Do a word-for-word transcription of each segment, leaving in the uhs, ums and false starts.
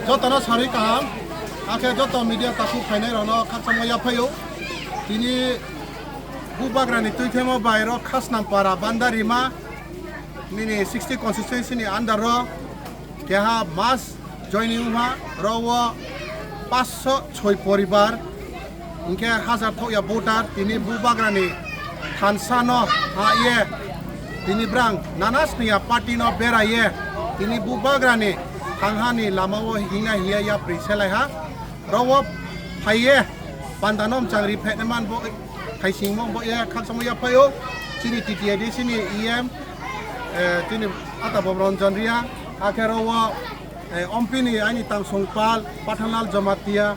Jotono sarwi kaham, akhe joto media takhuk phainai rokno khakchangma yaphaio. Tini Bubagrani twithemo bai rok Khasnampara Bandarima nini sixty constituency ni under ro keha mass joining wngha, ro o paanch sho choi poribar, hingkhe hajar thokya voter tini Bubagrani thansa no ha ye, tini brang nana sniya party no bera ye, tini Bubagrani thanghani lama o hingna hiya yapri selai ha, ro o phai ye panda no mchang ri phai man bo thaising mo bo ye khakchangma yaphaio, chini T T A D C ni E M, eh, chini Ata Bob Ranjan Reang, akhe ro o eh, ompini aini tangsong pal, Pathanlal Jamatia,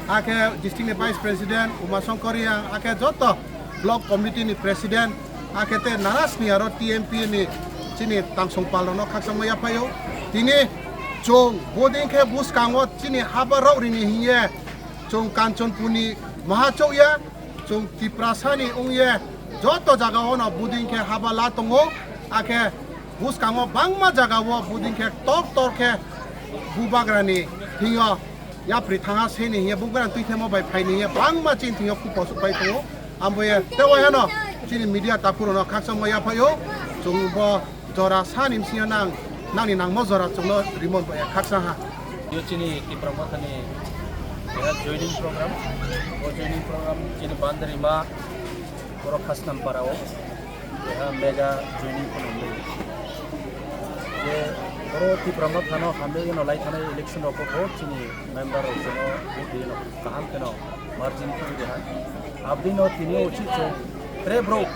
akhe district ni vice president, Uma Shankar Reang, akhe joto block committee ni president, akhe te nana sniya ro T M P ni chini tangsong pal rokno khakchangma yaphaio. Tini chwng bodin khe bwskango chini haba rok rini hiye chwng Kanchanpur ni maha chokya, chwng Tiprasa ni wngye joto jaga o no buding khe haba la tongo, akhe bwskango bangma jaga o buding khe tor tor khe Bubagrani thwio yapri thanga seni hiye Bubagrani twithemo bai phaini hiye bangma chini thwio kupo supai tongo. Ambo ye tei o heno chini media takhuk rokno khakchangma yaphaio, chwng bo jora sani bisingo nang, nangni nangma jora chwngno rimon bo ya khaksa ha. Yo chini Tipra Mothani keha joining program. O joining program chini Bandarima borok Khasnampara o keha mega joining kheno nai. Je oro Tipra Mothano hamjagwi no lai thanai election rok o bo chini member rok jono vote rino kaham kheno margin twi reha. Abdino tini o chit chwng tre bro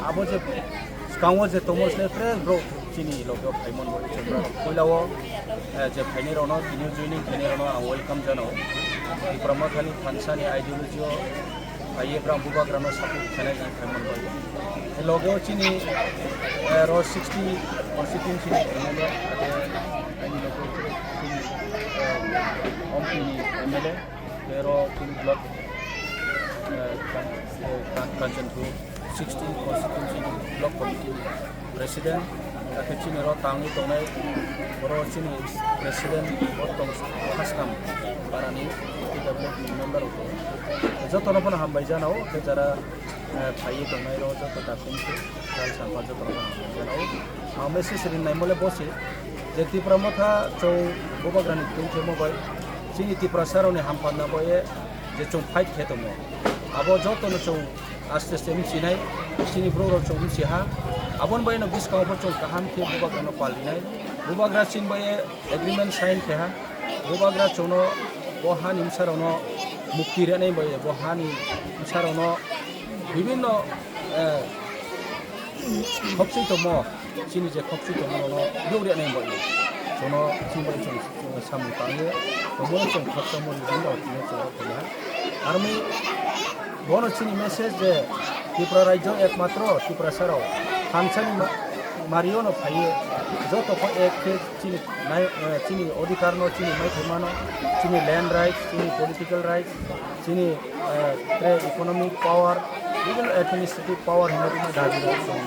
abo je skango je tomo se tre bro chini logo phaimon bo chwng bro puila o, eh, je phaini rokno tini joining khaini rokno ang welcome jano. Tipra Mothani thansa ni ideology o phaiye bro Bubagrano support khainai jang phaimon bo. Logo chini, eh, ro sixty constituency ni M L A ade ani logo chini, eh, Ompi ni M L A. Tero chini block, eh, Kan-, eh, Kan-, Kanchanpur sixteen constituency block committee ni president, akhe chini ro tangwi tongnai, oro chini president bo tong Khasnam parani P W D member rok tongo. Jotono phano hambai jana o, khe jara eh, phaiwi tongnai rok joto dakhung se, sal sampa joto rok no hamjak jana o. Ang message rinai mole bo se, je Tipra Motha chwng Bubagrani tongthemo bai, chini Tiprasa rokni hampatna bai, je chwng fight khe tongo. Abo joto no chwng aste aste wng sinai, chini borok rok chwng wng si ha. Aboni bai no bwskango bo chwng kaham khe Bubagrano pal rinai. Bubagra chini bai agreement sign khe ha. Bubagra chwngno bo hani bwsarokno mukti rwnai bai bo hani bwsarokno bibinno, eh, khopswi tongmo, chini je khopswi tongmo rokno yug rwnai bai chwngno chwng bai chwng samung tangwi tongmo chwng khopsa mori rok tini chwng rok tongha. Aroni bono chini message je Tripura rajyo ekmatro Tiprasa rok thansani ma-, mario no phaiwi joto khe ek khe chini nai, eh, chini odhikar no chini maithai mano, chini land rights, chini political rights, chini, eh, tre economic power, even administrative power hinwi rwma dabi rok chwng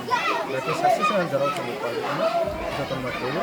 jate success wngna jorao chwngni pal rwma jotono phaiwi